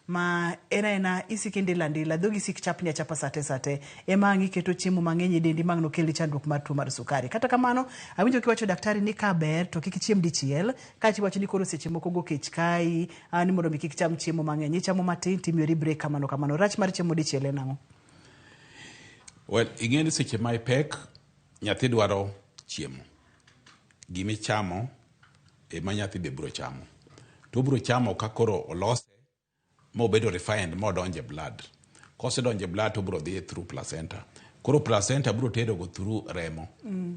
Ma en aena isiko indilo andila, dhogi sik chapni achapa sate sate, ema ang' iketo chiemo mang'eny e dendi ma ang' nokelni chandruok mar tuo mar sukari. Kata kamano, awinjo kiwacho daktari ni ka ber to kik ichiem dichiel, kaeto iwacho ni koro seche moko go kech kayi, ah, ni mondo mi kik cham chiemo mang'eny. Ichamo matin timiyori break kamano kamano. Rach mar chiemo dichiel en ang'o? Well, ing'e ni seche ma ipek, nyathi dwaro chiemo. Gimichamo ema nyathi be biro chamo. To obiro chamo ka koro olose mobedo refined modonjo e blood. Kosedonjo e blood to obiro dhi through placenta. Koro placenta biro tero go through remo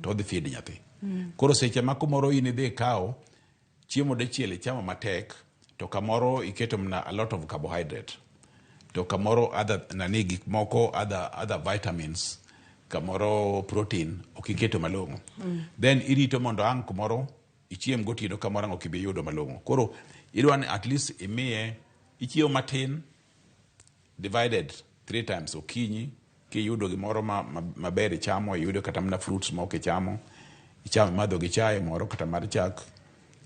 to odhi feed nyathi. Koro seche ma kumoro in idhi ikawo chiemo dichiel ichamo matek to kamoro iketo mana a lot of carbohydrate to kamoro other nani gik moko other vitamins kamoro protein ok iketo malong'o. Then irito mondo ang' kumoro ichiem gotieno kamoro ang' ok ibi yudo malong'o. Koro idwa ni at least imiye ichiemo matin divided three times okinyi kiyudo gimoro maber ichamo, iyudo kata mana fruits moko ichamo, ichamo imadho gi chae moro kata mar chak,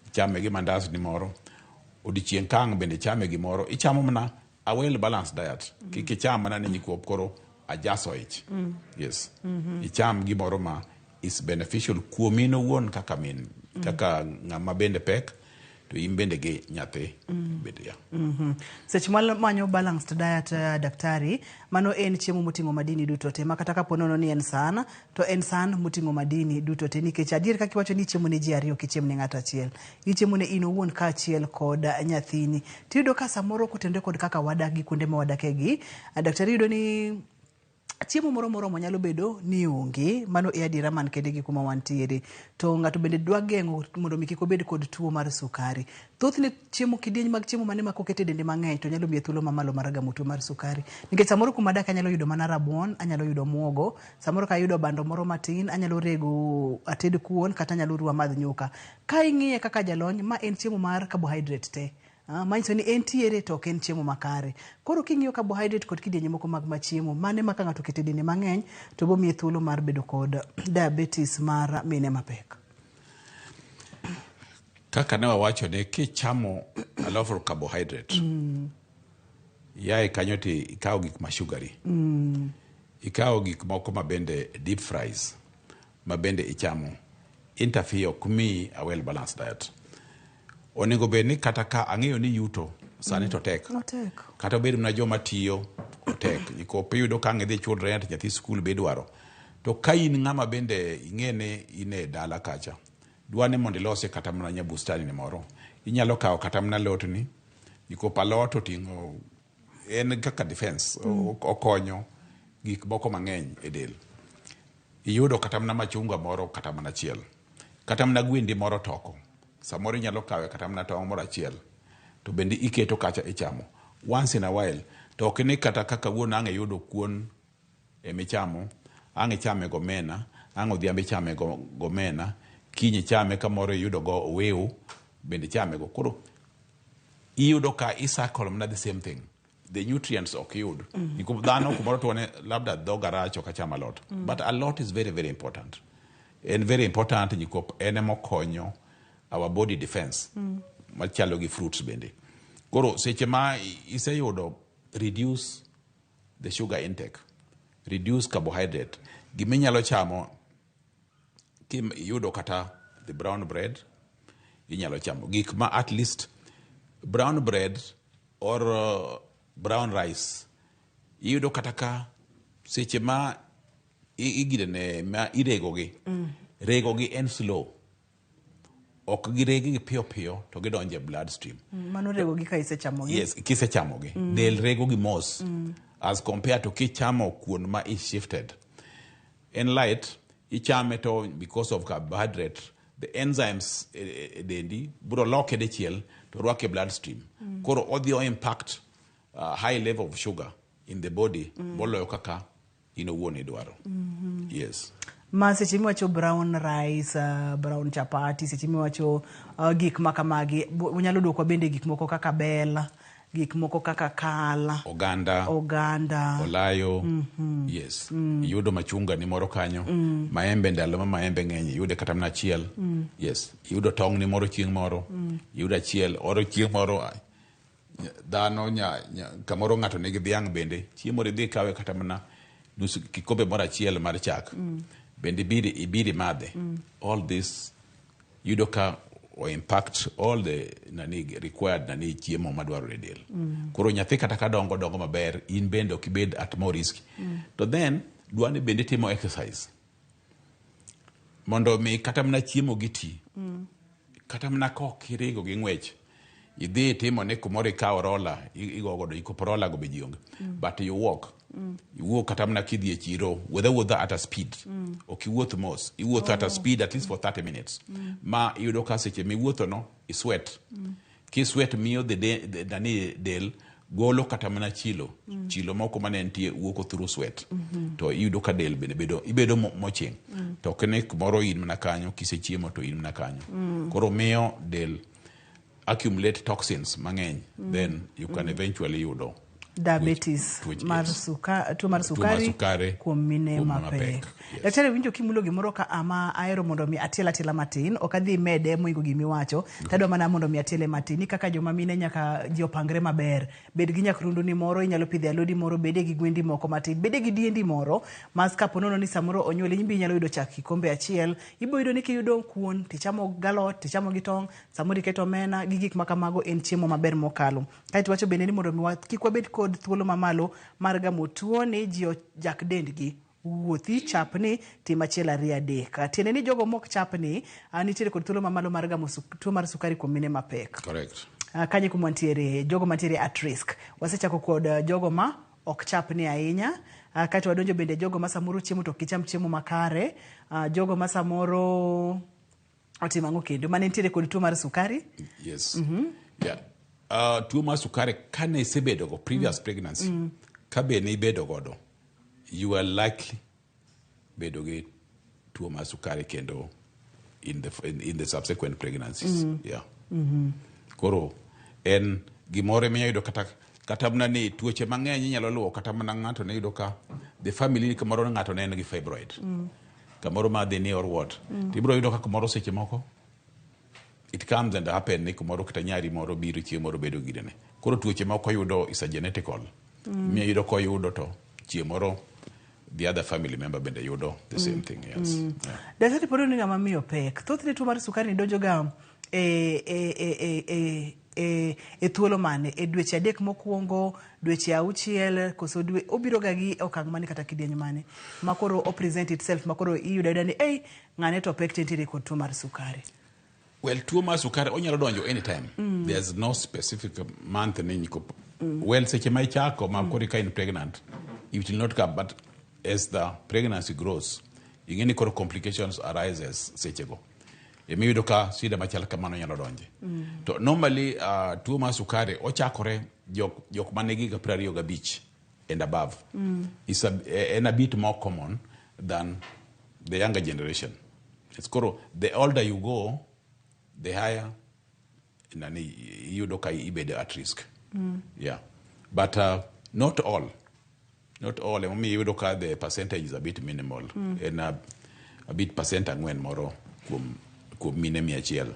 ichame gi mandas ni moro. Odiochieng' kang' bende ichame gimoro, ichamo mana a well balanced diet. Kik icham mana ni nyikwop koro ajaso ich. Yes. Icham gimoro ma is beneficial kuomi in owuon kaka min, kaka ng'ama bende pek, to in bende gi nyathi bende ya. Seche ma manyo balanced diet daktari, mano en chiemo moting'o madini duto te, ma kata kapo nono ni en san, to en san moting'o madini duto te, nikech adier kaka iwacho ni ichiemo ne ji ariyo ok ichiem ne ng'ato achiel. Ichiemo ne in owuon kaachiel kod nyathini. Tiyudo ka samoro kotenore kod kaka wadak gi kuonde ma wadake gi, daktari iyudo ni chiemo moro moromo nyalo bedo ni onge, mano e adiera man kende gi kuma wantiere. To ng'ato bende dwa geng'o mondo mi kik obed kod tuo mar sukari. Thothne chiemo kidieny mag chiemo mane ma koket e dende mang'eny to nyalo miye thuolo mamalo mar gamo tuo mar sukari. Nikech samoro kuma adake anyalo yudo mana rabuon, anyalo yudo muogo, samoro ka ayudo bando moro matin, anyalo rego ated kuon kata anyalo ruwo amadh nyuka. Ka ing'iye kaka jalony, ma en chiemo mar carbohydrate te. Manyiso ni entiere to ok en chiemo makare. Koro king'iyo carbohydrate kod kidienje moko mag machiemo, mane ma ka ng'ato oketo e dende mang'eny to bomiye thuolo mar bedo kod diabetes mar mine mapek. Kaka ne wawacho ni kichamo a lot of carbohydrate, yae kanyo to ikawo gik ma sugary, ikawo gik moko ma bende deep fries ma bende ichamo, interfere ok miyi a well balanced diet. Onego bed ni kata ka ang'eyo ni yuto sani to tek. Otek. Kata obed mana joma tiyo otek. Nikop iyudo ka ang' idhi chul rent nyathi skul be idwaro. To ka in ng'ama bende ing'e ni in e dala kacha, dwa ni mondo ilosie kata mana nyabustani ni moro. Inyalo kawo kata mana alotni, nikop alot oting'o en kaka defense, okonyo gik moko mang'eny e del. Iyudo kata mana machunga moro kata mana achiel. Kata mana gwendi moro toko. Samoro inyalo kawe kata mana tong' moro achiel. To bende iketo kacha ichamo. Once in a while. To ok ni kata kaka kawuono ang' iyudo kuon emichamo, ang' ichame gomena, ang' odhiambo ichame gomena, kiny ichame kamoro iyudo go owew, bende ichame go. Koro iyudo ka i circle mana the same thing. The nutrients ok yud. Nikop dhano kumoro to wane labda dhoga rach ok acham alot. But alot is very very important. En very important nikop en emokonyo our body defense machalo gi fruits bende. Koro seche ma iseyudo reduce the sugar intake, reduce carbohydrate. Giminyalo chamo kiyudo kata the brown bread inyalo chamo gik ma at least brown bread or brown rice iyudo kata ka seche ma igirene ma iregogi regogi en slow ok giregi gi piyo piyo to gidonjo e blood stream. Mano regogi ka isechamogi. Yes, kisechamogi del regogi mos as compared to kichamo kuon ma is shifted en light ichame to because of carbohydrate the enzymes e dendi biro loke dichiel to rwake e blood stream. Koro odhi o impact high level of sugar in the body moloyo kaka in owuon idwaro. Yes. Ma seche miwacho brown rice, brown chapati, seche miwacho gik ma kamagi, unyalo dwokwa bende gik moko kaka bel, gik moko kaka kal, oganda, oganda, olayo, yes. Iyudo machunga ni moro kanyo, maembe ndalo ma maembe ng'eny iyude kata mana achiel. Yes, iyudo tong' ni moro chieng' moro, iyudo achiel, oro chieng' moro. Dhano nya, nya, kamoro ng'ato nigi dhiang' bende chiemo idhi kawe kata mana nus kikombe moro achiel mar chak bende ibiri ibiri madhe. All this yudo ka o impact all the nani required nani chiemo madwarore e del. Koro nyathi kata ka dongo dongo maber, in bende ok ibed at more risk. To then dwani bende timo exercise mondo mi kata mana chiemo gi ti kata mana kok iringo gi ng'wech, idhi itimo ni kumoro ikawo rola igo godo ikopo rola go be ji onge, but you walk, iwuok kata mana kidhi e chiro, wuotha wuotha at a speed, ok iwuoth mos, iwuotho at a speed at least for 30 minutes, ma iyudo ka seche miwuotho no isweat. Kisweat miyo the nani del golo kata mana chilo chilo moko mane nitie wuok through sweat, to iyudo ka del bende bedo ibedo moching. To ok ni kumoro in mana kanyo kisechiemo to in mana kanyo. Koro miyo del accumulate toxins mang'eny, then you can eventually yudo diabetes tuoche, mar yes. tuo mar Tuo mar sukari sukari kuom mine kuom mapek. mapek, yes. Daktari, winjo kimulo gimoro ka ama ahero mondo mi atiel atiela matin, ok adhi mede moingo gimiwacho, tadwa mana mondo mi atiele matin ni kaka joma mine nyaka ji opangre maber, bed gi nyakrundu ni moro inyalo pidhe alodi moro, bede gi gwendi moko matin, bede gi diendi moro mas kapo nono ni samoro onyuoli in be inyalo yudo chak kikombe achiel, ibo yudo ni kiyudo kuon tichamo galot tichamo gi tong', samoro iketo omena gi gik ma kamago, en chiemo maber mokalo. Kaeto wacho bende ni mondo mi kik wabed kod thuolo mamalo mar gamo tuo ni ji ojak dendgi, wuothi, chapni, tim achiel ariyo adek, tiende ni jogo mok chapni nitiere kod thuolo mamalo mar gamo tuo mar sukari kuom mine mapek. Correct. Kanye kuma wantiere jogo mantiere at risk? Wasechako kod jogo ma ok chapni ahinya, kaeto wadonjo bende jogo ma samoro chiemo to ok gicham chiemo makare, jogo ma samoro otimo ang'o kendo mane nitiere kod tuo mar sukari. Yes, yeah. Tuo mar sukari kane isebedo go previous pregnancy, ka be ne ibedo godo, you are likely bedo gi tuo mar sukari kendo in the subsequent pregnancies. Yeah. Koro en gimoro eminya yudo kata mana ni tuoche mang'eny inyalo luwo kata mana ng'ato ne yudo ka the family kamoro ng'ato ne en gi fibroid kamoro ma dhi ni or what, to ibiro yudo ka kamoro seche moko it comes and happen ni kumoro kata nyari moro biro chieng' moro bedo ginene. Koro tuoche moko yudo is a genetical, miyo yudo koyudo to chieng' moro the other family member bende yudo the same thing, yes. Yeah. Daktari, pod ni ng'ama miyo pek, thothne tuo mar sukari ni donjo ga e thuolo mane? E dweche 3 mokwongo, dweche 6, koso dwe obiro ga gi okang' mane kata kidieny mane ma koro o present itself, ma koro iyudo ayuda ni ei ng'ane to pek te nitiere kod tuo mar sukari? Well, tuo mar sukari onyalo donjo anytime. There's no specific month ni nyiko. Well, seche ma ichako ma koro ka in pregnant, it will not come, but as the pregnancy grows, ing'e ni koro complications arises sechego. Emiyudo ka shida machal kamano nyalo donje. To normally tuo mar sukari ochakore jok manigi higa 25 and above. En a bit more common than the younger generation. It's koro the older you go, the higher nani iyudo ka ibedo at risk. Yeah. But not all. Not all. Emomiyo iyudo ka the percentage is a bit minimal. En a bit percent 4 moro kuom mine 100.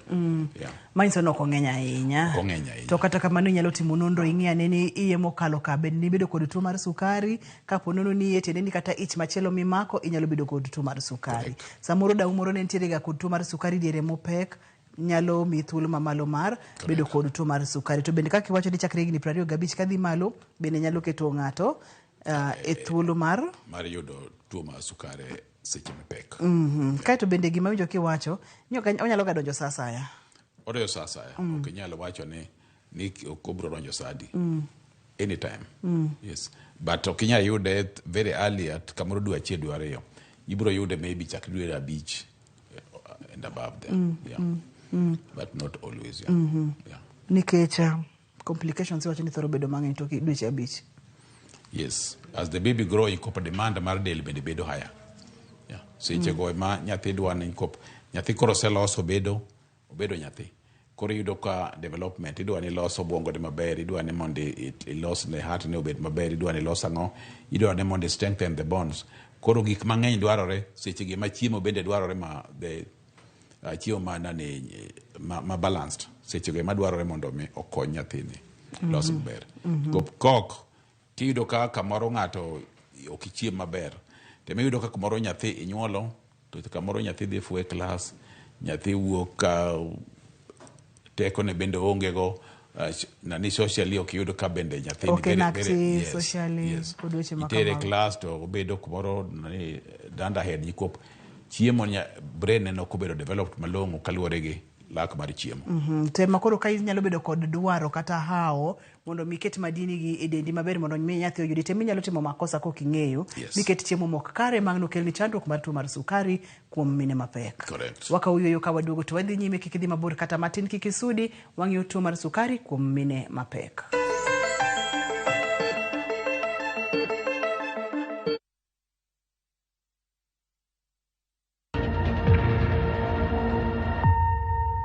Yeah. Manyiso ni ok ong'eny ahinya. Ok ong'eny ahinya. To kata kamano inyalo timo nonro ing'i ane ni iye mokalo ka bende nibedo kod tuo mar sukari, kapo nono ni iye tiende ni kata ich machielo mimako inyalo bedo kod tuo mar sukari. Correct. Samoro dau moro ne nitiere ga kod tuo mar sukari diere mopek nyalo mi thuolo mamalo mar bedo kod tuo mar sukari. To bende kaka iwacho ni chakre higni 25 kadhi malo bende nyalo keto ng'ato e thuolo mar mar yudo tuo mar sukari seche mapek. Kaeto bende gima winjo kiwacho ni ok onyalo ga donjo sa asaya. Odonjo sa asaya. Ok inyal wacho ni ok obiro donjo sa adi. Anytime. Yes. But ok inyal yude very early at kamoro dwe achiel, dwe ariyo. Ibiro yude maybe chak dwe 5 and above there. Yeah. But not always. Yeah. Yeah. Nikech complications iwacho ni thoro bedo mang'eny tok dweche 5. Yes. As the baby grow, ikopo demand mar del bende bedo higher. Yeah. Seche go ema nyathi dwa ni ikop nyathi koro oseloso obedo nyathi. Koro iyudo ka development idwa ni los obwongo ne maber, idwa ni mondo ilos ne heart ne obed maber, idwa ni ilos ang'o, idwa ni mondo i strengthen the bones. Koro gik mang'eny dwarore seche gi ma chiemo bende dwarore ma the chiemo ma nani ma balanced seche go ema dwarore mondo mi okony nyathini. los maber. Kop kok tiyudo ka kamoro ng'ato ok ichiem maber, to iyudo ka kamoro nyathi inyuolo to kamoro nyathi dhi fuwe klas, nyathi wuok ka tekone bende onge go, nani socially ok iyud ka bende nyathi Ok en active socially, kod weche ma itere kamago. Klas to obedo kumoro nani dunderhead nikwop chiemo brain ne ok obedo developed malong'o kaluwore gi lak mar chiemo. Tema koro ka inyalo bedo kod dwaro kata hawo mondo mi iket madini gi e dendi maber mondo mi nyathi oyudi tem inyalo timo makosa kok ing'eyo miket chiemo mok kare ma nokelni chandruok mar tuo mar sukari kuom mine mapek. Wakawo yueyo ka waduogo to wadhi nyime, kik idhi mabor kata matin, kik isudi, wang'iyo tuo mar sukari kuom mine mapek.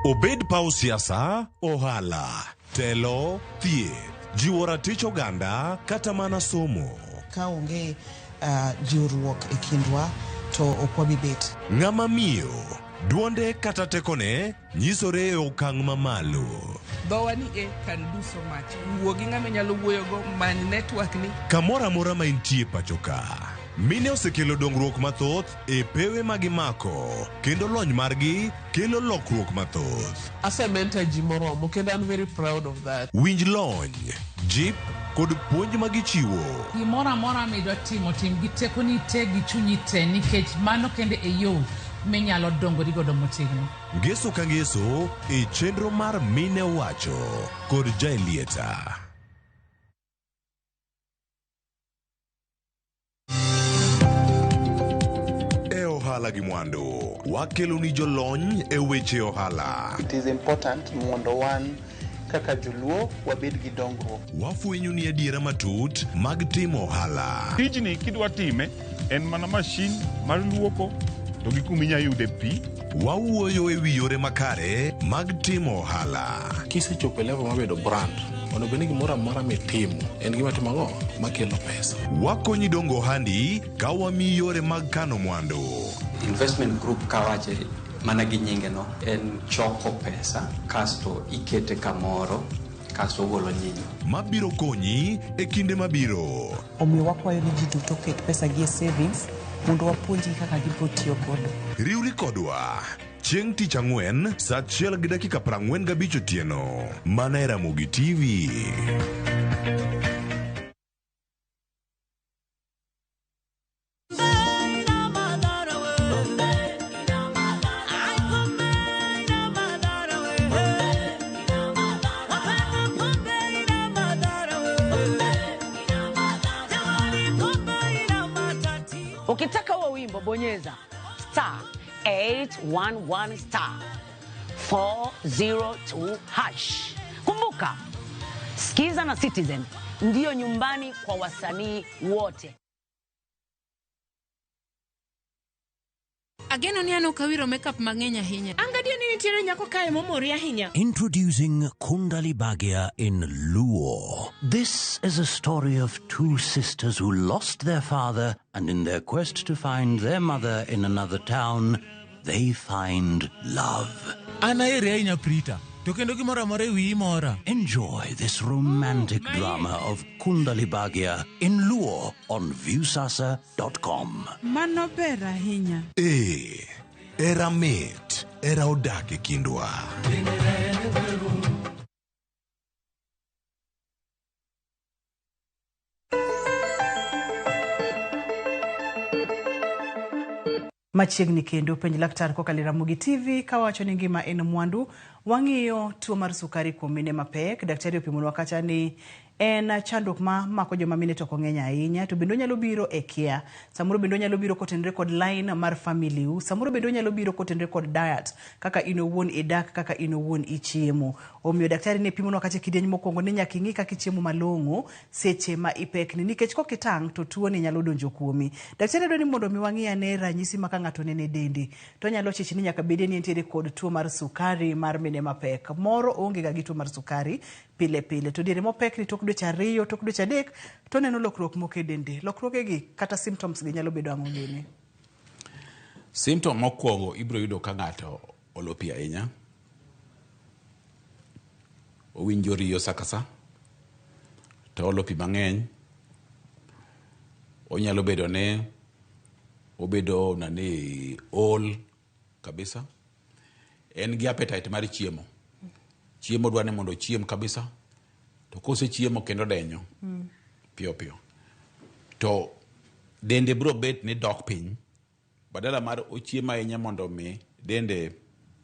Obed paw siasa, ohala, telo, thieth, jiwo ratich oganda kata mana somo. Ka onge jiwruok e kindwa to ok wabi bet. Ng'ama miyo, duonde kata tekone nyisore e okang' mamalo. Dhowa ni e can do so much. Wuo gi ng'ama inyalo wuoyogo, many network ni. Kamoro amora ma intie pacho ka, mine osekelo dongruok mathoth e pewe ma gimako kendo lony margi kelo lokruok mathoth. Asementor ji moromo kendo an very proud of that. Winj lony, jip kod puonj ma gichiwo. Gimoro amora midwa timo, tim gi tekoni te gi chunyi te, nikech mano kende e yo minyalo dongori godo motegno. Ngeso ka ngeso e chenro mar Mine Owacho kod Jaelieta. E ohala gi mwandu, wakelo ni jolony e weche ohala. It is important mondo wan kaka joluo wabed gi dongruok. Wafwenyo ni adiera matut mag timo ohala. Tijni kidwa time en mana mashin mar luoko to gi kuma inya yude pi. Wawuoyo e wi yore makare mag timo ohala. Kisechopo e level mar bedo brand, onego bed ni gimoro amora mitimo en gima timo ang'o makelo pesa. Wakonyi dongo ohandi ka wamiyi yore mag kano mwandu. Investment group kawache mana gi nyinge no en choko pesa kasto ikete kamoro kasto ogolo nyinyo. Mabiro konyi e kinde mabiro. Omiyo wakwayo ni ji duto oket pesa gi e savings mondo wapuonjgi kaka gibiro tiyo godo. Riwri kodwa chieng' tich ang'wen saa 1:45 otieno mana e Ramogi TV. Ukitaka huo wimbo bonyeza star 811 star 402 hash. Kumbuka, Skiza na Citizen ndiyo nyumbani kwa wasanii wote. Ageno ni an ok awiro makeup mang'eny ahinya. Angadio ni nitiere nyako kae momori ahinya. Introducing Kundali Bhagya in Luo. This is a story of two sisters who lost their father, and in their quest to find their mother in another town, they find love. An aheri ahinya Prita, to kendo gimoro amora e wiyi mora. Enjoy this romantic drama of Kundali Bhagya in Luo on Viusasa.com. Mano ber ahinya. Ee, era mit, era odak e kindwa. Machiegni kendo penj laktar kokalo e Ramogi TV kawacho ni ngima en mwandu. Wang'iyo tuo mar sukari kuom mine mapek. Daktari opimonwa kacha ni en chandruok ma mako joma mine to ok ong'eny ahinya, to bende onyalo biro e kia. Samoro bende onyalo biro kotenore kod line mar family u. Samoro bende onyalo biro kotenore kod diet, kaka in owuon idak, kaka in owuon ichiemo. Omiyo daktari ne pimonwa kacha e kidieny mokwongo ni nyaka ing'i kaka ichiemo malong'o seche ma ipekni, nikech kok itang' to tuoni nyalo donjo kuomi. Daktari dwaro ni mondo mi wang'i ane ranyisi ma ka ng'ato neno e dendi to onyalo chich ni nyaka bedie ni entiere kod tuo mar sukari mar mine mapek. Moro onge ga gi tuo mar sukari pile pile, to diere mopekni tok dweche 2, tok dweche 3 to oneno lokruok moko e dende. Lokruogegi kata symptoms gi nyalo bedo ang'o gini? Symptom mokwongo ibiro yudo ka ng'ato olo pi ahinya, owinjo riyo sa ka sa, To olo pi mang'eny. Onyalo bedo ni obedo nani ol kabisa. En gi appetite mar chiemo. Chiemo dwa ni mondo ochiem kabisa. To kosechiemo kendo denyo piyo piyo. To dende biro bet ni dok piny. Badala mar ochiemo ahinya mondo mi dende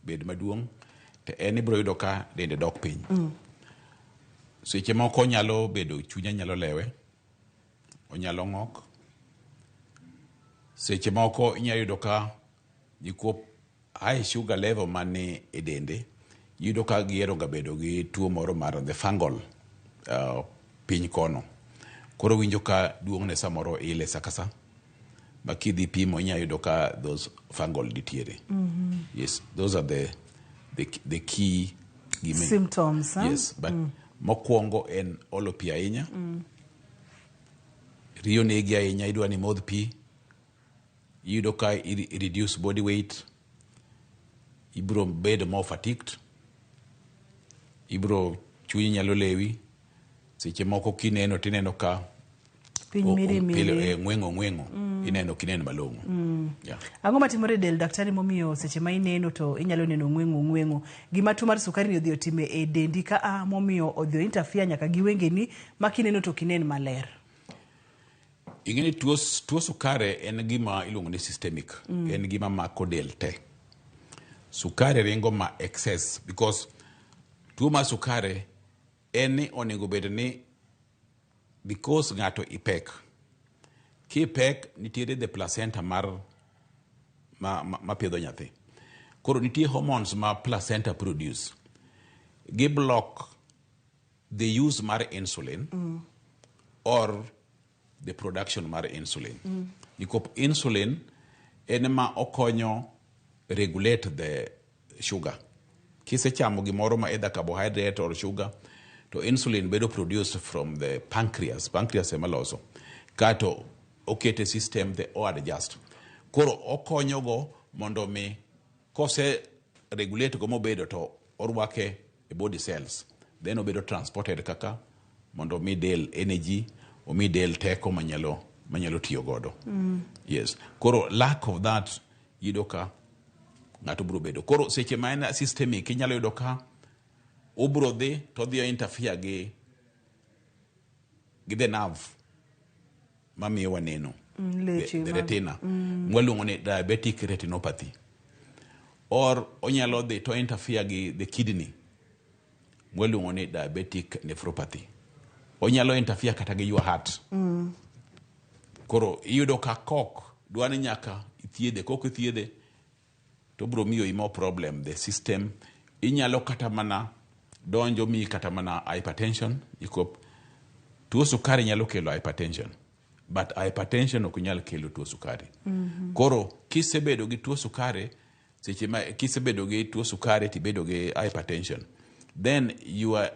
bed maduong', to en ibiro yudo ka dende dok piny. Seche moko onyalo bedo chunye nyalo lewe, onyalo ng'ok. Seche moko inyalo yudo ka nikwop high sugar level mani e dende, iyudo ka gihero ga bedo gi tuo moro mar the fungal piny kono. Koro winjo ka duong'ne samoro ile sa ka sa. Ma kidhi pimo inyalo yudo ka those fungal nitiere. Yes, those are the key gime. Symptoms, huh? Yes, but mokwongo en olo pi ahinya. Riyo negi ahinya, idwa ni modh pi. Iyudo ka i reduce body weight. Ibiro bedo more fatigued. Ibiro chunyi nyalo lewi. Seche moko kineno tineno ka Piny miri miri. Ng'weng'o ng'weng'o. Ineno kineno malong'o. Yeah. Ang'o matimore e del daktari momiyo seche ma ineno to inyalo neno ng'weng'o ng'weng'o? Gima tuo mar sukari ni odhi otime e dendi ka a momiyo odhi interfere nyaka gi wengeni ma kineno to ok inen maler. Ing'e ni tuo, tuo sukari en gima iluongo ni systemic. En gima mako del te. Sukari ringo ma excess because tuo mar sukari en ni onego bed ni because ng'ato ipek. Kipek nitiere the placenta mar ma pidho nyathi. Koro nitie hormones ma placenta produce. Gi block the use mar insulin or the production mar insulin. Nikop insulin en ma okonyo regulate the sugar. Kisechamo gimoro ma either carbohydrate or sugar, to insulin bedo produced from the pancreas. Pancreas ema loso. Kato okete system the o adjust. Koro okonyo go mondo mi kose regulate go mobedo to orwake e body cells. Then obedo transported kaka mondo mi del energy, omi del teko manyalo tiyo godo. Yes. Koro lack of that yudo ka ng'ato biro bedo. Koro seche ma en systemic inyalo yudo ka obiro dhi to odhi interfere gi the nerve mamiyo waneno. Leche the retina. Mwaluongo ni diabetic retinopathy. Or onyalo dhi to interfere gi the kidney. Mwaluongo ni diabetic nephropathy. Onyalo interfere kata gi your heart. Koro iyudo ka kok dwa ni nyaka ithiedhe, kok ithiedhe to biro miyo more problem the system. Inyalo kata mana donjo mi kata mana hypertension. Ikop tuo sukari nyalo kelo hypertension. But hypertension ok nyal kelo tuo sukari. Koro kisebedo gi tuo sukari, seche ma kisebedo gi tuo sukari tibedo gi hypertension, then you are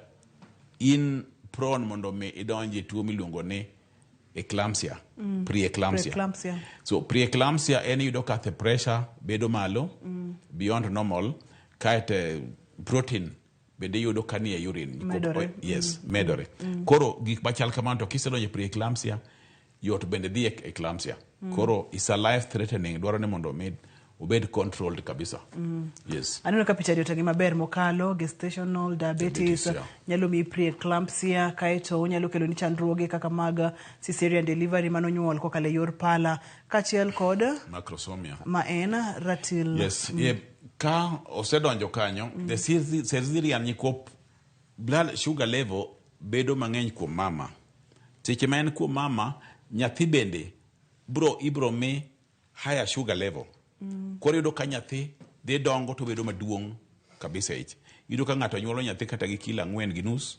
in prone mondo mi idonje tuo miluongo ni eclampsia, pre-eclampsia. Preeclampsia. So pre-eclampsia en yudo ka the pressure bedo malo beyond normal, kaeto protein bende iyudo ka nie urine. Medore. Yes, medore. Koro gik machal kamano to kisedonjo e pre-eclampsia, yot bende dhi e eclampsia. Koro is a life threatening, dwaro ni mondo mi obed controlled kabisa. Yes. Aneno ka picha ni otang'e maber mokalo gestational diabetes, Diabetes, yeah. nyalo miyi preeclampsia kaeto onyalo kelo ni chandruoge kaka mag cesarean delivery mano nyuol kokalo e yor pala kaachiel kod Macrosomia. ma en ratil. Yes, ka osedonjo kanyo, the cesarean nikwop blood sugar level bedo mang'eny kuom mama. Seche ma en kuom mama, nyathi bende bro ibro mi higher sugar level. Koro iyudo ka nyathi dhi dongo to bedo maduong' kabisa ich. Iyudo ka ng'ato nyuolo nyathi kata gi kilo 4.5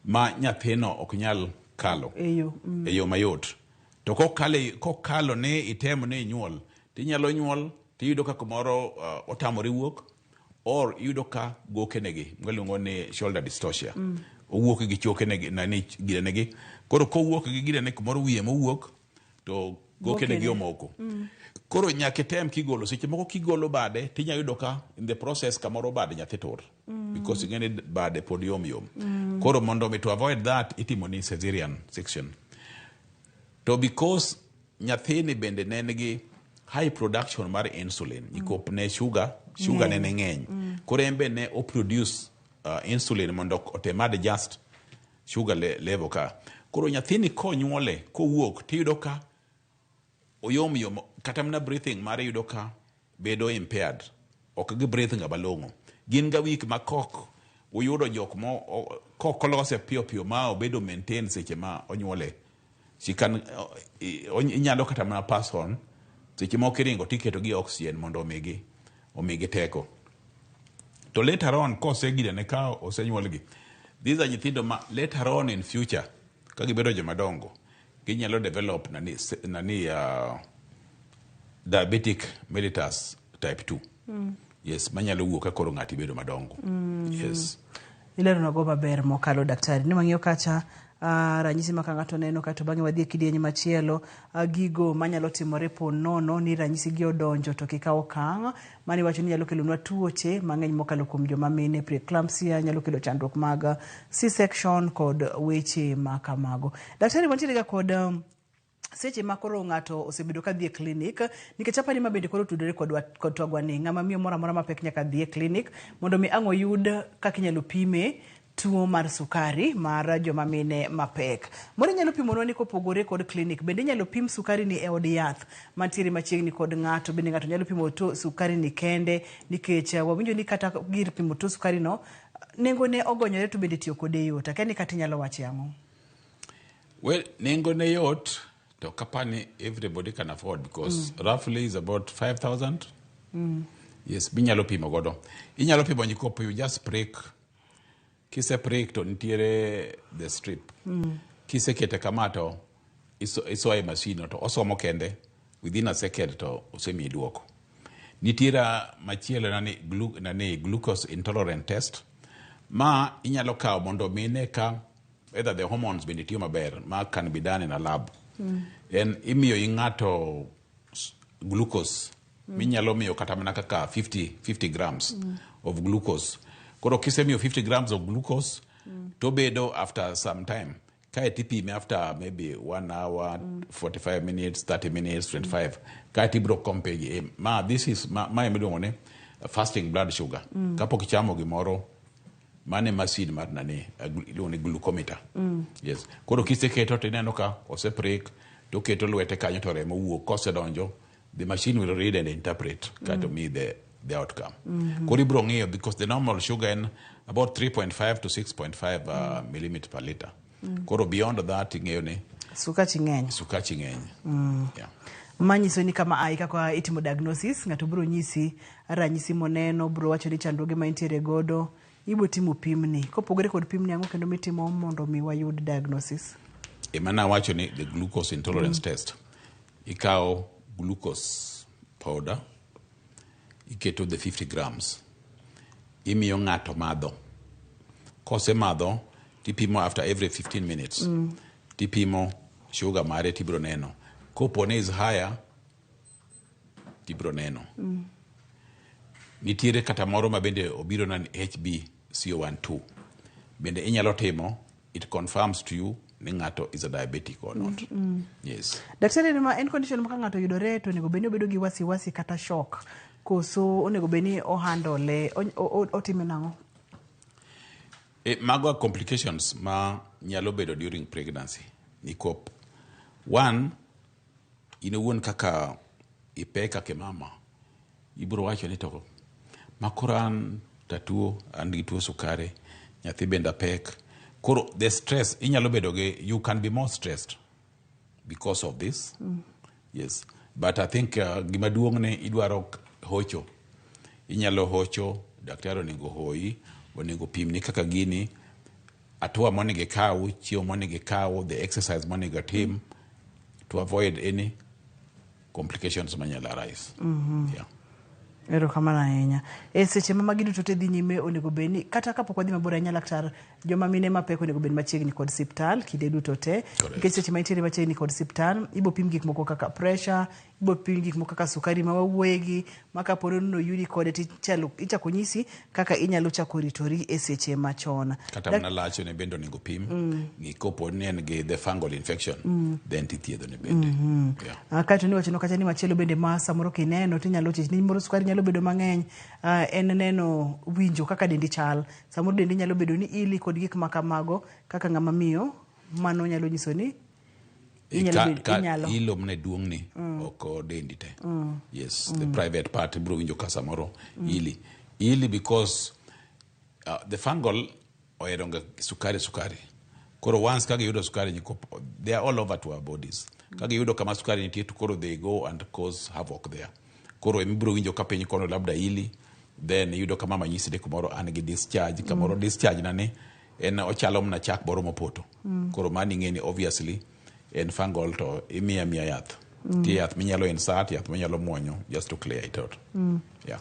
ma nyathino ok nyal kalo e yo e yo mayot. To kokalo ni itemo ni inyuol, tinyalo nyuol tiyudo ka kumoro otamore wuok or iyudo ka gokenegi miluongo ni shoulder dystocia. Owuok gi chokenegi nani ginenegi. Koro kowuok gi ginene kumoro wiye mowuok to Gokene gi Gokene. omoko. Koro nyaka item kigolo. Seche moko kigolo bade tinya yudo ka in the process kamoro bade nyathi tur. Because ing'e ni bade pod yom yom. Koro mondo mi to avoid that itimo ni cesarean section. To because nyathini bende ne nigi high production mar insulin, nikop ne sugar, sugar ne ne ng'eny. Koro en be ne o produce insulin mondo otem adjust sugar level ka. Koro nyathini konyuole kowuok tiyudo ka oyom yom kata mana breathing mare yudo ka bedo impaired. Ok gi breathe ga malong'o. Gin ga week ma kok uyudo jok mo kok olose piyo piyo ma obedo maintain seche ma onyuole. She can, inyalo kata mana pass on seche moko iringo tiketo gi oxygen mondo omigi teko. To later on kosegirene ka osenyuolgi, these are nyithindo ma later on in future ka gibedo joma dongo ginyalo develop nani diabetic mellitus type 2. Yes, manyalo wuok ka koro ng'ati bedo madongo. Yes. Ileronago maber mokalo daktari. Ne wang'iyo kacha ranyisi ma ka ng'ato neno kato bang'e wadhi e kidieny machielo gigo manyalo timore po nono ni ranyisi gi odonjo to kikaw okang' mane iwacho ni nyalo kelonwa tuoche mang'eny mokalo kuom joma mine, preeclampsia, nyalo kelo chandruok mag C-section kod weche ma kamago. Daktari, wantiere ga kod seche ma koro ng'ato osebedo ka dhi e klinik, nikech apani ma bende koro tudore kod twagwa ni ng'ama miyo moro amora mapek nyaka dhi e klinik mondo mi ang' oyud kaka inyalo pime tuo mar sukari mar joma mine mapek. Moro inyalo pimonwa ni kopogore kod klinik, bende inyalo pim sukari ni e od yath mantiere machiegni kod ng'ato, bende ng'ato nyalo pimo tuo sukari ni kende, nikech wawinjo ni kata gir pimo tuo sukari no nengo ne ogonyore to bende tiyo kode yot. Akia ni kata inyalo wache ang'o? Well, nengo ne yot to kapani everybody can afford because roughly is about 5,000. Yes, minyalo pimo godo. Inyalo pimo nyikop, you just prick. Kise prick to nitiere the strip. Kisekete kama to isoye machine to osomo kende within a second to osemiyi duoko. Nitiere machielo nani glucose intolerant test ma inyalo kawo mondo mine ka whether the hormones bende tiyo maber, ma can be done in a lab. En imiyo i ng'ato glucose minyalo miyo kata mana kaka 50 grams of glucose. Koro kisemiyo 50 grams of glucose to bedo after some time kae tipime after maybe 1 hour 45 minutes, 30 minutes, 25 kae tibiro compare gi ma this is ma emiluongo ni fasting blood sugar. Kapok ichamo gimoro, mane machine mar nani iluongo ni glucometer. Yes. Koro kiseketo to ineno ka oseprick to keto lwete kanyo to remo wuok, kosedonjo the machine will read and interpret kato mi the outcome. Koro ibiro ng'iyo because the normal sugar en about 3.5 to 6.5 millimeter per liter. Koro beyond that ing'eyo ni sukachi ng'eny. Sukachi ng'eny. Yeah. Manyiso ni kama ai kaka itimo diagnosis, ng'ato biro nyisi ranyisi moneno, biro wacho ni chandruoge ma intiere godo, ibo timo pimni. Kopogore kod pimni, ang'o kendo mitimo mondo mi wayud diagnosis? Ema nawacho ni the glucose intolerance test. Ikawo glucose powder, iketo the 50 grams, imiyo ng'ato madho. Kosemadho, tipimo after every 15 minutes. Tipimo sugar mare tibiro neno. Kopo ni is higher, tibiro neno. Nitiere kata moro ma bende obiro na ni HbC12. Bende inyalo timo, it confirms to you ni ng'ato is a diabetic or not. Yes. Daktari, en ma en condition ma ka ng'ato oyudore to onego bed ni obedo gi wasiwasi kata shock, koso onego bed ni ohandle, otime nang'o? Mago are complications ma nyalo bedo during pregnancy. Nikop one, in owuon kaka ipek kaka mama, ibiro wacho ni to makoro an tatuo, an gi tuo sukari, nyathi bende apek. Koro the stress inyalo bedo gi, you can be more stressed because of this. Yes. But I think gima duong' ni idwaro hocho. Inyalo hocho, daktari onego hoyi, onego pimni kaka gini, hatua monego ikaw, chiemo monego ikaw, the exercise monego tim to avoid any complications manyalo arise. Yeah. Erokamano ahinya. E seche ma magi duto te dhi nyime onego bed ni kata kapok wadhi mabor ahinya laktar, joma mine mapek onego bed machiegni kod siptal kinde duto te. Nikech seche ma intiere machiegni kod siptal, ibo pim gik moko kaka pressure, ibo pim gik moko kaka sukari ma wawuoyegi, ma kapo ni noyudi kode tichalo ichako nyisi kaka inyalo chako ritori e seche machon. Kata mana lachone bende onego pim. Ng'i kopo ni en gi the fungal infection, then tithiedho ne bende. Yeah. Kaeto niwacho kacha ni machielo bende ma samoro kineno tinyalo chich ni moro sukari nyalo bedo mang'eny, en neno winjo kaka dendi chal. Samoro dendi nyalo bedo ni ili kod gik ma kamago kaka ng'ama miyo, mano nyalo nyiso ni inyalo Ka inyalo. ilo mne duong'ni ok dendi te. Yes, the private part ibiro winjo ka samoro ili. Ili because the fungal ohero ga sukari sukari. Koro once ka giyudo sukari nyiko, they are all over to our bodies. Ka giyudo kama sukari nitie to koro they go and cause havoc there. Koro emibiro winjo ka piny kono labda ili, then iyudo ka mama nyisi ni kumoro an gi discharge, kamoro discharge na ni en ochalo mana chak moro mopoto. Koro mano ing'e ni obviously en fungal to imiya miya yath. Nitie yath minyalo insert, yath minyalo muonyo just to clear it out. Yeah.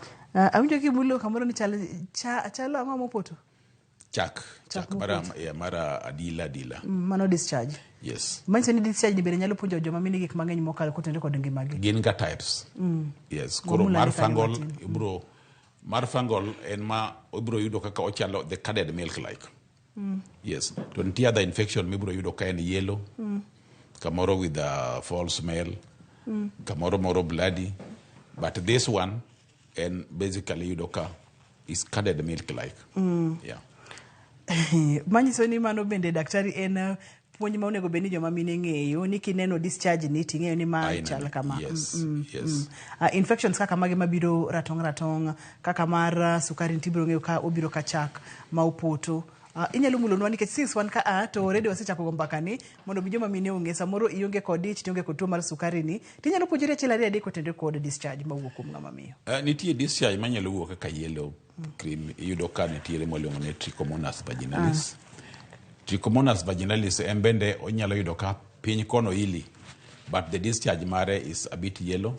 Awinjo kimulo kamoro ni chal, chalo ang'o mopoto? Chak, Chak chak mara, mopoto. yeah, mara adila adila. Mano discharge. Yes. Manyiso ni discharge ni bende nyalo puonjo joma mine gik mang'eny mokalo kotenore kod ngimagi. Gin ga types. Yes. Koro Wamul mar ane kanyo fungal matin. ibro mar fungal en ma ibro yudo kaka ochalo the curded milk like. Yes. To nitie other infection mibro yudo ka en yellow, kamoro with a foul smell, kamoro moro bloody. But this one en basically yudo ka is curded milk like. Yeah. Manyiso ni mano bende daktari en puonj ma onego bed ni joma mine ng'eyo ni kineno discharge ni ting'eyo ni ma Aina chal ni. kama. Yes, yes. Infections kaka mage mabiro ratong' ratong' kaka mar sukari nitie ibiro ng'eyo ka obiro ka chak ma opoto. Inyalo mulonwa nikech since wan ka a to already wasechako go mbaka ni mondo mi joma mine ong'e samoro ionge kod ich tionge kod tuo mar sukari ni tinyalo puonjori achiel ariyo adek kotenore kod discharge mawuok kuom ng'ama miyo. Nitie discharge manyalo wuok kaka yellow cream iyudo ka nitiere mwaluongo ni Trichomonas vaginalis. Trichomonas vaginalis en bende onyalo yudo ka piny kono ili but the discharge mare is a bit yellow.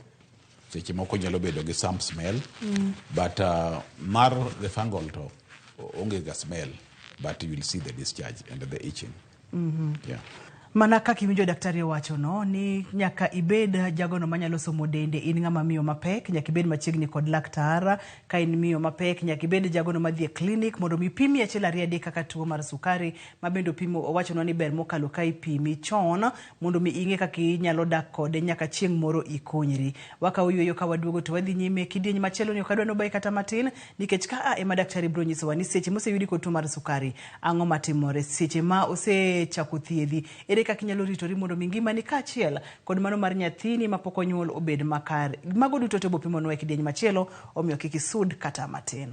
Seche moko nyalo bedo gi some smell. But mar the fungal to onge ga smell but you will see the discharge and the itching. Yeah. Mana kaka iwinjo daktari owacho no ni nyaka ibed jagono manyalo somo dende in ng'ama miyo mapek nyaka ibed machiegni kod laktar ka in miyo mapek nyaka ibed jagono madhi e clinic mondo mi pimi achiel ariyo adek kaka tuo mar sukari ma bende opimo owachonwa ni ber mokalo ka ipimi chon mondo mi ing'e kaka inyalo dak kode nyaka chieng' moro ikonyri. Wakawo yueyo ka waduogo to wadhi nyime kidieny machielo ni ok adwa nobayi kata matin nikech ka a ema daktari biro nyisowa ni seche moseyudi kod tuo mar sukari ang'o matimore seche ma osechako thiedhi ere kaka inyalo ritori mondo mi ngimani kaachiel kod mano mar nyathini mapok onyuol obed makare. Mago duto te bopimonwa e kidieny machielo omiyo kik isud kata matin.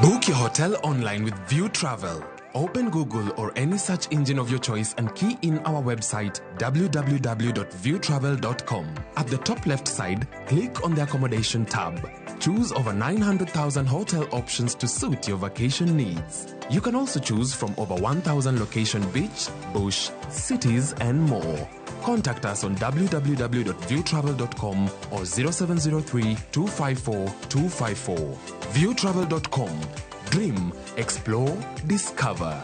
Book your hotel online with View Travel. Open Google or any search engine of your choice and key in our website www.viewtravel.com. At the top left side, click on the accommodation tab. Choose over 900,000 hotel options to suit your vacation needs. You can also choose from over 1,000 location beach, bush, cities, and more. Contact us on www.viewtravel.com or 0703 254 254. Viewtravel.com. Dream, explore, discover.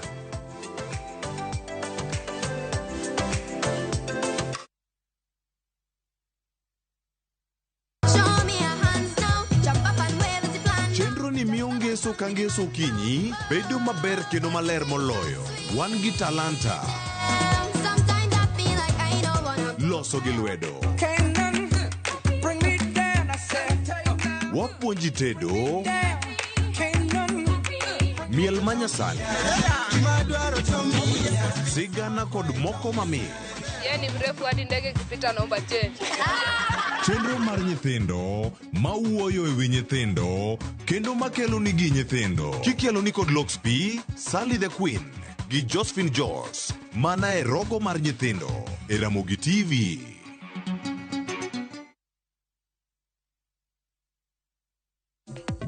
Chenro ni miyo ngeso ka ngeso okinyi bedo maber kendo maler moloyo. Wan gi talanta. Loso gi lwedo. Wapuonji tedo. Miel manyasani. Sigana kod moko mamit. Yeye ni mrefu hadi ndege ikipita naomba change. Chenro mar nyithindo mawuoyo e wi nyithindo kendo makelo nigi nyithindo. Kikelo ni kod Lox P, Sally the Queen gi Josephine Jos mana e rogo mar nyithindo e Ramogi TV.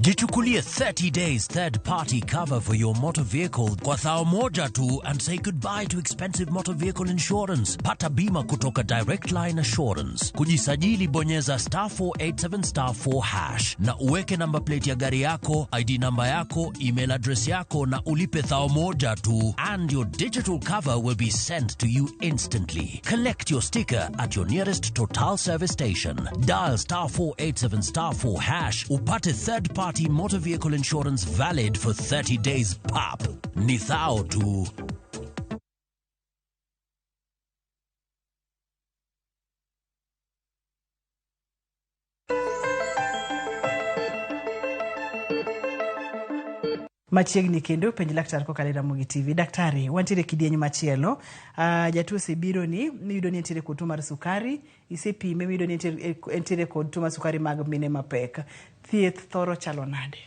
Jichukulie 30 days third party cover for your motor vehicle kwa thao moja tu and say goodbye to expensive motor vehicle insurance. Pata bima kutoka Direct Line Assurance. Kujisajili bonyeza star 487 star 4 hash na uweke namba plate ya gari yako, ID namba yako, email address yako na ulipe thao moja tu and your digital cover will be sent to you instantly. Collect your sticker at your nearest Total service station. Dial star 487 star 4 hash upate third party motor vehicle insurance valid for 30 days pap. Ni thao tu. Machiegni kendo penj laktar kokalo e Ramogi TV. Daktari, wantiere kidieny machielo. Jatuo osebiro ni miyudo ni entiere kod tuo mar sukari, isepime miyudo ni entiere kod tuo mar sukari mag mine mapek. Thieth thoro chalo nade?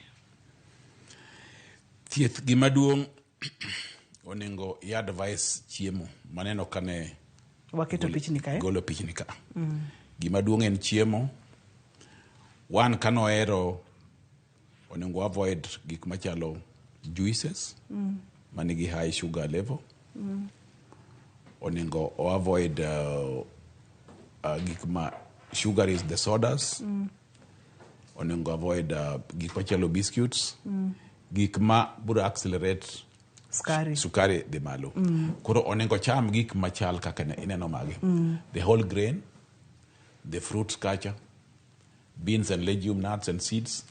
Thieth gima duong' onego i advice chiemo. Maneno kane waketo pichni kae. Golo pichni ka. Gima duong' en chiemo. Wan kanohero onego avoid gik machalo juices manigi high sugar level. Onego o avoid gik ma sugar is the sodas. Onego avoid gik machalo biscuits. Gik ma biro accelerate sukari dhi malo. Koro onego cham gik machal kaka ineno magi. The whole grain, the fruits kacha, beans and legume, nuts and seeds.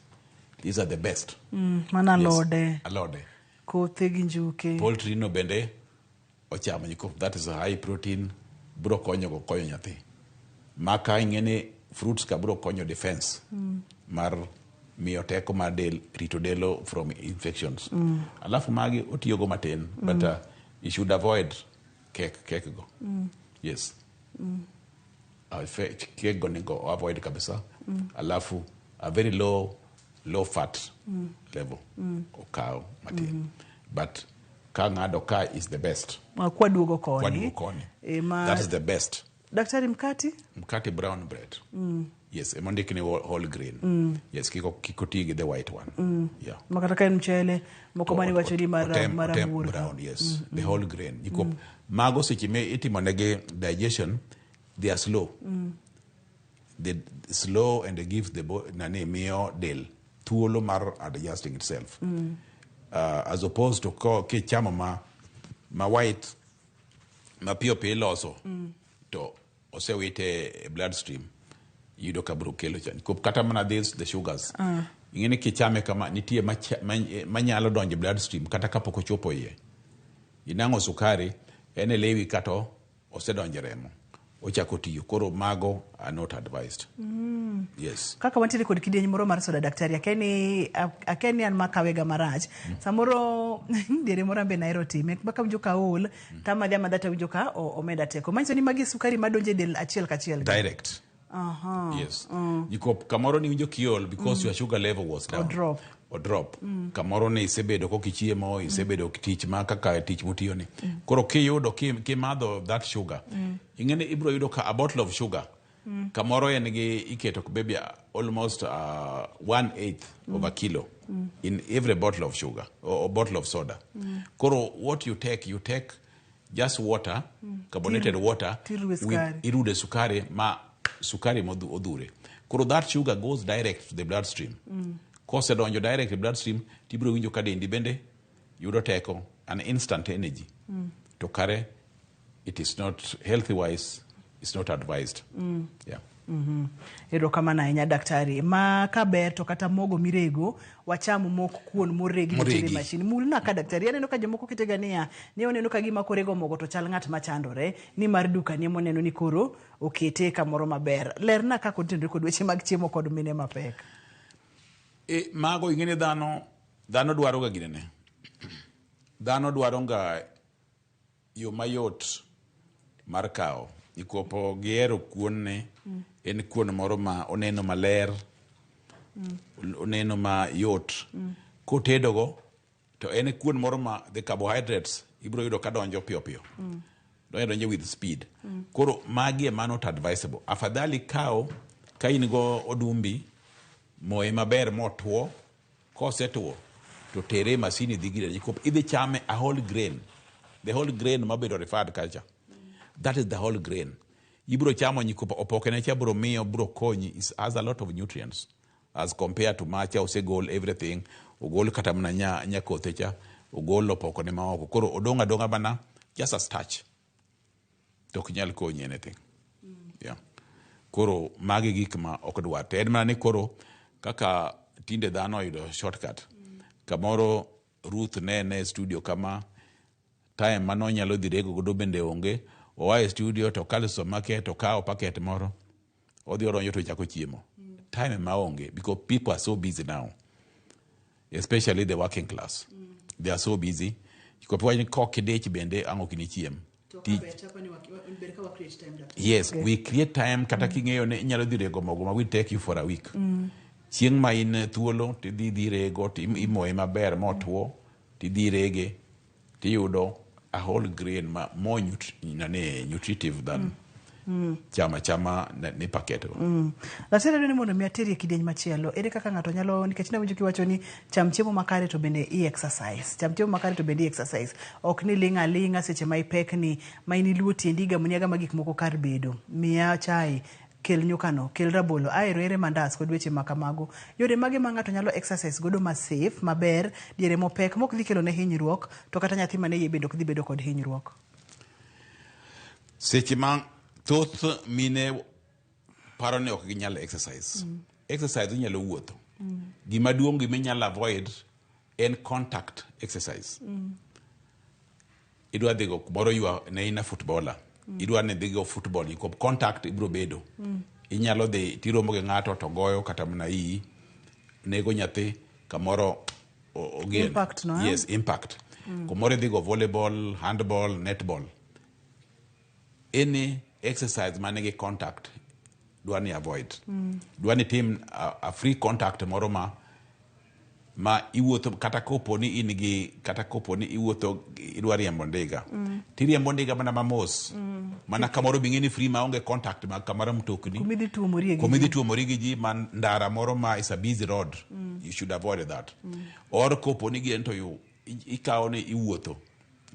These are the best. Mana alode. Yes, alode. Kothe gi njuke. Poultry no bende ochamo nyiko. That is a high protein. Bro konyo go konyo nyathi. Maka ing'eni fruits ka bro konyo defense. Mar miyo teko mar del, rito delo from infections. Alafu magi otiyogo matin, but you should avoid cake go. Yes. Cake go nego avoid kabisa. Alafu a very low fat level. Okaw matin. But ka ng'ado ka is the best. Kwaduogo koni. That is the best. Daktari, mkati? Mkati brown bread. Yes, emondik ni whole grain. Yes, kiko ti gi the white one. Yeah. Makata ka en mchele, moko mani wacho ni marabuor. Brown, yes. The whole grain. Mago seche me itimo negi digestion, they are slow. They slow and they give the nani miyo del thuolo mar adjusting itself. As opposed to kichamo ma white ma piyo piyo iloso to osewite e bloodstream yudo ka biro kelo chan. Kata mana this the sugars. Ing'eni kichame kama nitie manyalo donjo e bloodstream kata kapok ochopo iye. Inang'o sukari en e lewi kata osedonjo e remo. Ochako tiyo. Koro mago are not advised. Yes. Kaka wantiere kod kidieny moro mar soda daktari, akeni an makawega marach. Samoro diere moro ambe nahero time, ma kawinjo ka aol, tamadhe amadha tawinjo ka omeda teko. Manyiso ni magi sukari madonjo e del achiel kachiel. Direct. Yes. Kamoro ni winjo kiol because your sugar level was down. O drop. Kamoro ni isebedo kok ichiemo, isebedo tich ma kaka tich mutiyo ni. Koro kiyudo kimadho that sugar. Ing'eni ibiro yudo ka a bottle of sugar. Kamoro en gi iketo maybe almost 1/8 of a kilo in every bottle of sugar or bottle of soda. Koro what you take just water, carbonated water with irude sukari ma sukari odhure. Koro that sugar goes direct to the bloodstream. Kosedonjo direct to bloodstream, tibiro winjo ka dendi bende yudo teko, an instant energy. To kare, it is not healthy wise, it's not advised. Yeah. Erokamano ahinya daktari. Ma kaber to kata mogo mirego, wacham mok kuon moregi motere machine. Mulna ka daktari, aneno ka jomoko ketega niya, ni oneno ka gima korego mogo to chal ng'at machandore, ni mar duka ni moneno ni koro okete kamoro maber. Lerna kaka otenore kod weche mag chiemo kod mine mapek. Mago ing'eni dhano dwaro ga ginene. Dhano dwaro ga yo mayot mar kawo. Ikopo gihero kuon ne, en kuon moro ma oneno maler, oneno ma yot. Kotedogo, to en kuon moro ma the carbohydrates ibiro yudo ka donjo piyo piyo. Donjo with speed. Koro magi ema not advisable. Afadhali kawo ka in go odumbi, moye maber motwo, Kosetwo to tere e masin idhi gire nyikop idhi chame a whole grain. The whole grain mabedo referred kacha. That is the whole grain. Ibiro chamo nyikop opokene cha biro miyo biro konyi it has a lot of nutrients as compared to macha osegol everything ogol kata mana nya, nya kothe cha ogol opokone maoko koro odong' adong'a mana just a starch to ok nyal konyi anything yeah. Koro magi gik ma ok dwar to en mana ni koro kaka tinde dhano oyudo shortcut kamoro Ruth ne ne e studio kama time mane onyalo dhi rego godo bende onge oa e studio to okalo e supermarket okawo packet moro odhi odonjo to ochako chiemo time maonge because people are so busy now especially the working class they are so busy kopi ni kok idich bende ang' ok inichiem Tich- yes we create time kata king'eyo ni inyalo dhi rego mogo ma will take you for a week chieng' ma in thuolo tidhi dhi rego timoye maber motwo tidhi rege tiyudo a whole grain ma more nani, nutritive than chama chama ni packet go. Laktar adwa ni mondo mi ateri e kidieny machielo. Ere kaka ng'ato nyalo nikech nawinjo kiwacho ni cham chiemo makare to bende i exercise. Cham chiemo makare to bende i exercise. Ok ni ling' aling'a seche ma ipekni ma in iluo tiendi igamoni agama gik moko kar bedo. Miya chai, kel nyukano, kel rabolo, aero ere mandas kod weche ma kamago. Yore mage ma ng'ato nyalo exercise godo ma safe, maber, diere mopek mok dhi kelo ne hinyruok to kata nyathi mane iye bende ok dhi bedo kod hinyruok. Seche ma thoth mine paro ni ok ginyal exercise. Exercise inyalo wuotho. Gima duong' gima inyalo avoid en contact exercise. Idwa dhi go kumoro ywa ne in a footballer. Idwa ni idhi go football nikop contact ibiro bedo. Inyalo dhi tiromo gi ng'ato to goyo kata mana iyi nego nyathi kamoro ogeno. Impact no, eh? Yes, impact. Kumoro idhi go volleyball, handball, netball. Any exercise manigi contact dwa ni avoid. Dwa ni tim a free contact moro ma iwuotho kata kopo ni in gi kata kopo ni iwuotho idwa riembo ndiga tiriembo ndiga mana mamos mana kamoro bing'e ni free maonge contact ma kamoro mtokni Kumidhi tuomori e gi kumidhi ji. tuomori gi ji man ndara moro ma is a busy road you should avoid that or kopo ni gien to you ikawo ni iwuotho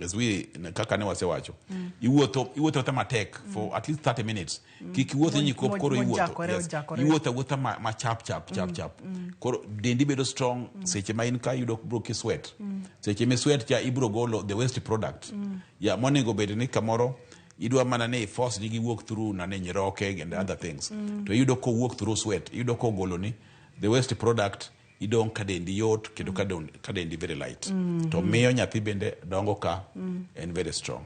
as we kaka ne wasewacho iwuotho iwuotho ta matek for at least 30 minutes kik iwuoth nyikop koro iwuotho Mojakore, yes. ojakore. iwuotho awuotha ma chap chap chap chap koro dendi bedo strong seche ma in ka yudo bro ki sweat seche mi sweat cha ibro golo the waste product ya monego bed ni kamoro idwa mana ni force ni giwuok through nane nyiroke and other things to iyudo kowuok through sweat iyudo kogolo ni the waste product idong' ka dendi yot kendo ka dendi very light to miyo nyathi bende dongo ka en very strong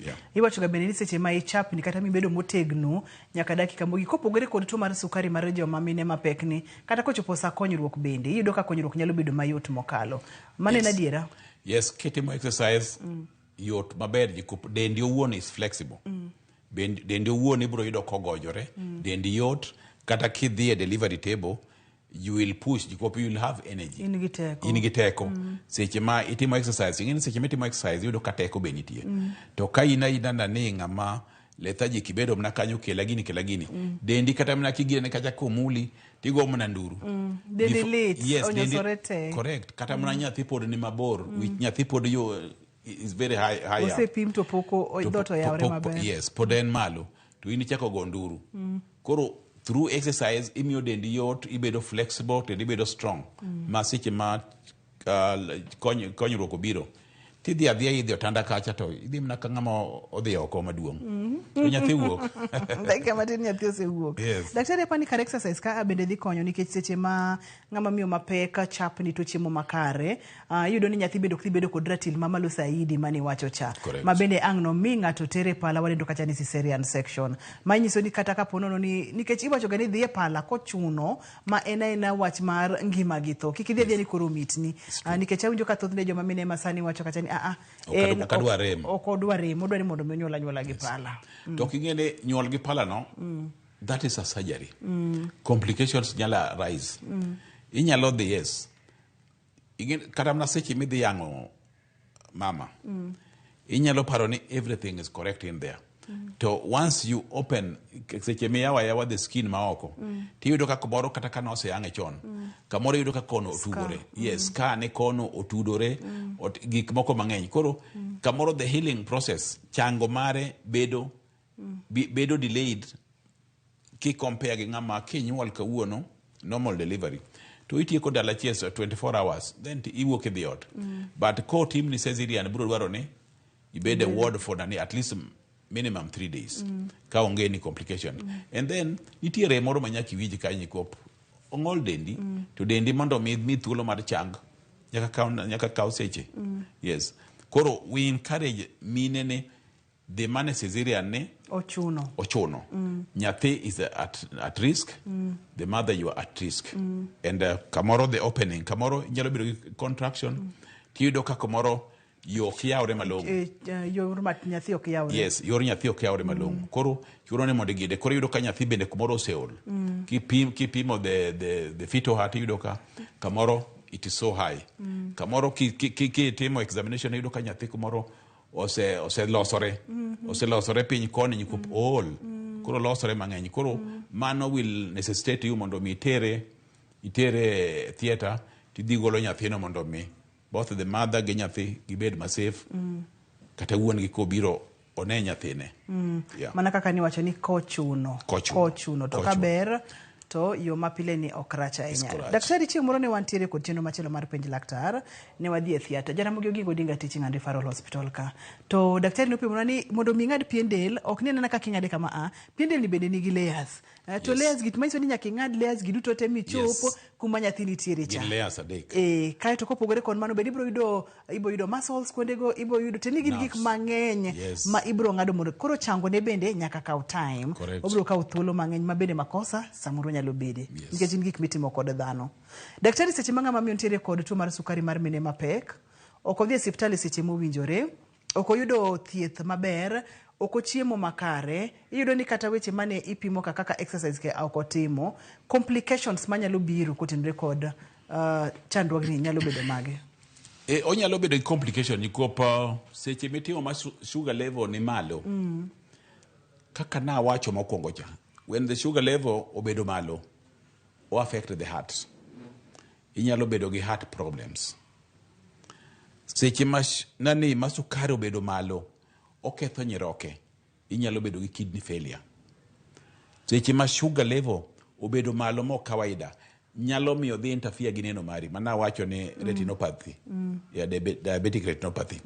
yeah. Iwacho ga bende ni seche ma ichapni kata mibedo motegno nyaka dakika mogik kopogore kod tuo mar sukari mar joma mine mapekni kata kochopo sa konyruok bende iyudo ka konyruok nyalo bedo mayot mokalo. Mano en Yes. adiera? Yes, kitimo exercise yot maber jikup dendi owuon is flexible Dendi owuon ibiro yudo kogojore dendi yot kata kidhi e delivery table you will push jikup you will have energy In gi teko. in gi teko seche ma itimo exercise ing'e ni seche mitimo exercise iyudo ka teko be nitie to ka in aina na ni ng'ama lethargic ibedo mana kanyo kela gini kela gini dendi kata mana kigine kacha komuli tigo mana nduru Dendi lit, yes, onyosore te. correct kata mana nyathi pod ni mabor wich nyathi pod yo is very high, high up. Osepim to pok To dhoot oyawre maber. Yes, pod en malo to in ichako go nduru koro through exercise imiyo dendi yot ibedo flexible kendo ibedo strong ma seche ma konyruok obiro tidhi adhiya idhi otanda kacha to idhi mana ka ng'ama odhi oko maduong' to nyathi wuok Dakika matin nyathi osewuok. Yes. Daktari apani kar exercise ka bende dhi konyo nikech seche ma ng'ama miyo mapek chapni to chiemo makare iyudo ni nyathi bende ok dhi bedo kod ratil mamalo saidi mane iwacho cha. Correct. Ma bende ang' no mi ng'ato tere pala wadendo kacha ni cesarean section. Ma nyiso ni kata kapo nono ni nikech iwacho ga ni dhi e pala kochuno ma en aena wach mar ngima gi tho. Kik idhi adhiya ni koro mitni. Nikech awinjo ka thothne joma mine ma sani wacho kacha ni en Ok adwar rem. Ok odwar rem, odwaro ni mondo mi onyuol anyuola gi pala. To ok ing'e ni nyuol gi pala no that is a surgery. Complications nyalo arise. Inyalo dhi yes. Ing'e kata mana seche midhi yang'o mama inyalo paro ni everything is correct in there. To once you open, seche miyawo ayawa the skin maoko, tiyudo ka kumoro kata ka noseyang'e chon, kamoro iyudo ka kono otugore. Yes, ka ne kono otudore, gik moko mang'eny. Koro kamoro the healing process, chango mare bedo bedo delayed ki compare gi ng'ama kinyuol kawuono normal delivery to itieko dala achiel, so 24 hours then to iwuok idhi ot. But kotimni cesarean, biro dwaro ni ibed e ward for nani at least minimum 3 days ka onge any complication. And then nitie rem moro ma nyaka iwinj ka nyikop ong'ol dendi to dendi mondo mi thuolo mar chang nyaka kaw seche. Yes, koro we encourage mine ni dhi mane cesarean ni ochuno. Ochuno. Nyathi is at risk, the mother, you are at risk. And kamoro the opening, kamoro inyalo bedo gi contraction, tiyudo ka kamoro yo ok yawre malong'o. Yor ma nyathi ok yawre. Yes, yor nyathi ok yawre malong'o. Koro chuno ni mondo igide. Koro iyudo ka nyathi bende kumoro oseol. Kipimo the fetal heart, iyudo ka kamoro it is so high. Kamoro kitimo examination, iyudo ka nyathi kumoro oselosore oselosore piny koni nyikop ool. Koro losore mang'eny. Koro mano will necessitate you mondo mi itere theatre tidhi golo nyathino mondo mi both the mother gi nyathi gibed ma safe, kata wuon gi kobiro one nyathine. Yeah. Mana kaka niwacho ni kochuno. Kochuno. Kochuno to Kochuno. ka ber to yo mapile ni ok rach ahinya. Rach. Daktari, chieng' moro ne wantiere kod chenro machielo mar penj laktar, ne wadhi e theatre Jaramogi Oginga Odinga Teaching and Referral Hospital ka, to daktari nopimonwa ni mondo mi ing'ad pien del, ok ni anena kaka ing'ade kama a pien del ni bende nigi layers. To layers gi manyiso ni nyaka ing'ad layers gi duto te michop kuma nyathi nitiere cha. Gin layers adek. E, kaeto kopogore kod mano bende ibiro yudo muscles kuondego, ibiro yudo te ni gin gik Nerves. mang'eny ma ibiro ng'ado mondo koro chango ne bende nyaka kaw time. Obiro kawo thuolo mang'eny ma bende makosa samoro nyalo bede nikech gin gik mitimo kod dhano. Daktari, seche ma ng'ama miyo nitiere kod tuo mar sukari mar mine mapek, ok odhi e osiptal e seche mowinjore, ok oyudo thieth maber, ok ochiemo makare, iyudo ni kata weche mane ipimo ka kaka exercise ke ok otimo, complications manyalo biro kotenore kod chandruogni nyalo bedo mage? Onyalo bedo gi complication nikop seche mitimo ma sugar level ni malo. Kaka nawacho mokwongo cha, when the sugar level obedo malo, o affect the heart, inyalo bedo gi heart problems. Seche ma nani ma sukari obedo malo, oketho nyiroke, inyalo bedo gi kidney failure. Seche ma sugar level obedo malo mok kawaida, nyalo miyo dhi interfere gi neno mari mana wacho ni retinopathy. Yeah, diabetic retinopathy.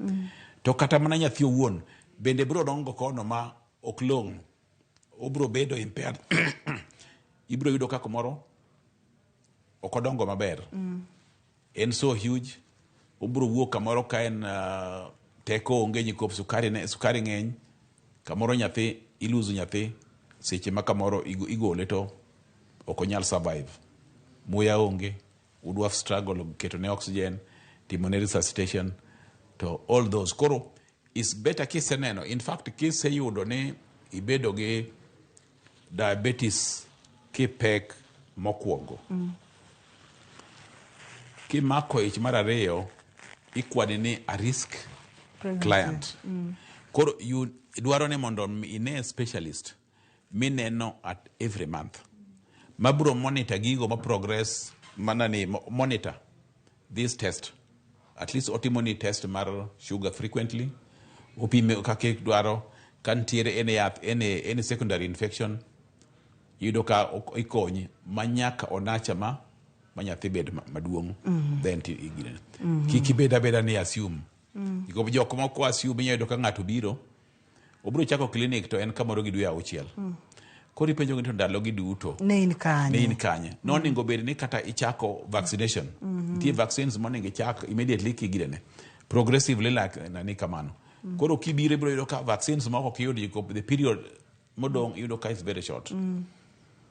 To kata mana nyathi owuon bende biro dongo kono ma ok long'o, obiro bedo impaired, ibiro yudo ka kumoro ok odongo maber. En so huge, obiro wuok kamoro ka en teko onge nyikop sukari, ne, sukari ng'eny kamoro, nyathi iluzo nyathi seche ma kamoro igole to ok onyal survive, muya onge, udwa struggle keto ne oxygen, timo ne resuscitation to all those. Koro is better kiseneno, in fact kiseyudo ni ibedo gi diabetes kipek mokwongo, kimako ich mar ariyo, ikwani ni a risk pregnancy. Client. Koro you dwaro ni mondo ine specialist mineno at every month mabro monitor gigo ma progress mana ni monitor this test, at least otimo ni test mar sugar frequently, opime kaka idwaro, ka nitiere any yath, any secondary infection, iyudo ka ikonyi ma nyaka onacha ma nyathi bed maduong'. Then ti iginene. Kik ibed abeda ni assume. Nikech jok moko assume, inyalo yudo ka ng'ato biro, obiro chako clinic to en kamoro gi dwe 6. Koro ipenjo gi to ndalo gi duto ne in kanye? Ne in kanye? Nonego bed ni kata ichako vaccination. Nitie vaccines monego ichak immediately kiginene, progressively like nani kamano. Koro kibiro, ibiro yudo ka vaccines moko ok iyud nikop the period modong' iyudo ka is very short.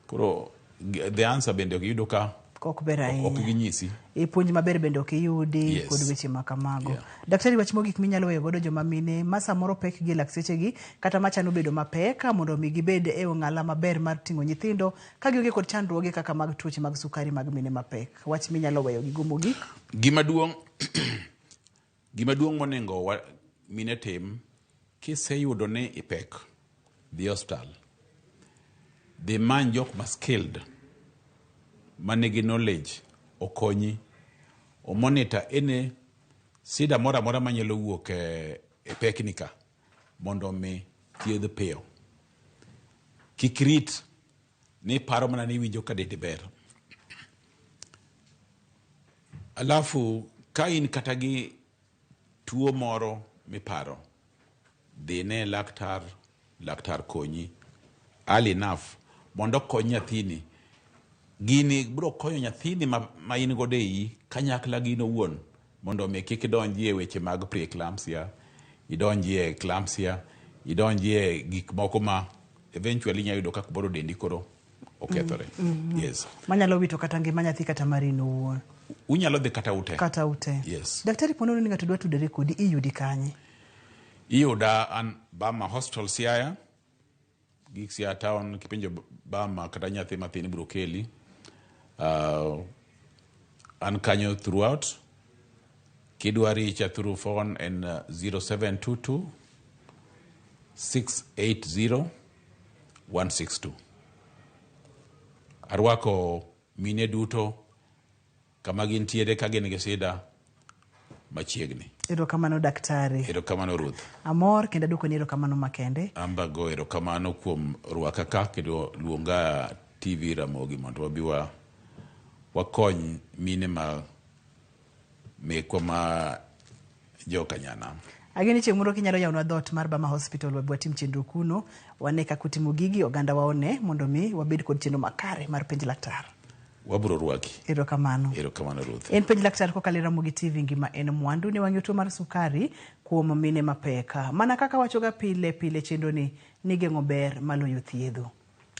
Koro the answer bende ok iyudo ka ok ber ok ahinya. Ginyisi. E puonj maber bende ok iyudi kod weche ma kamago. Daktari, wach mogik minyalo weyo godo joma mine ma samoro pek gi e lak sechegi kata machano bedo mapek mondo mi gibed e ong'ala maber mar ting'o nyithindo ka gionge kod chandruoge kaka mag tuoche mag sukari mag mine mapek, wach minyalo weyo gigo mogik? Gima duong' monego mine tim, kiseyudo ni ipek Dhi e osiptal. Dhi many jok ma skilled manigi knowledge okonyi o monitor any sida moro amora manyalo wuok e, e pekni ka mondo mi thiedh piyo. Kik rit ni paro mana ni iwinjo ka dendi ber. Alafu ka in kata gi tuo moro miparo, dhi ne laktar, laktar konyi early enough mondo okony nyathini. Gini biro konyo nyathini ma, ma in godo e iyi kanyakla gi in owuon mondo mi kik idonji e weche mag preeclampsia, idonji e eclampsia, idonji e gik moko ma eventually inyalo yudo ka kumoro dendi koro okethore. Mm, mm. Yes. Manyalo wito kata ngima nyathi kata mari in owuon. Unyalo dhi kata ute. Kata ute. Yes. Daktari ponono ni ng'ato dwa tudore kodi iyudi kanye? Iyuda an Bama Hospital Siaya. Gik Siaya town kipenjo Bama kata nyathi mathin ibiro keli. An kanyo throughout. Kidwa richa through phone en 0722 680 162. Arwako mine duto kama gintiere ka gin gi sida machiegni. Erokamano daktari. Erokamano Ruth. Amor kendo aduokoni erokamano makende. Amba go erokamano kuom rwaka ka kendo luonga TV Ramogi mondo wabi wa wakony mine ma mekwa ma joka nyanam. Ageni chieng' moro kinyalo yawnwa dhoot mar Bama Hospital wabi watim chenro kuno, wane kaka utimo gigi, oganda wa one mondo mi wabed kod chenro makare mar penj laktar. Wabro rwaki. Erokamano. Erokamano Ruth. En penj laktar kokalo e Ramogi TV ngima en mwandu ne wang'yo tuo mar sukari kuom mine mapek. Mana kaka wachoga pile pile chenro ni ni geng'o ber maloyo thiedho.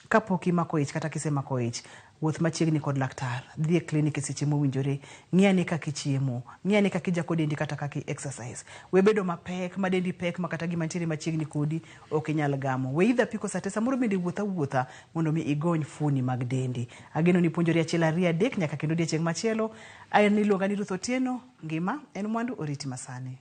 Kapok imako ich kata kisemako ich, wuoth machiegni kod laktar. Dhi e klinik e seche mowinjore. Ng'i ane kaka ichiemo. Ng'i ane kaka ijako dendi kata kaka i exercise. We bedo mapek ma dendi pek ma kata gima nitiere machiegni kodi ok inyal gamo. We idho apiko sate samoro bende wuoth awuotha mondo mi igony fuoni mag dendi. Ageno ni ipuonjori achiel ariyo adek nyaka kendo odiechieng' machielo. An iluonga ni Ruth Otieno. Ngima en mwandu oriti masani.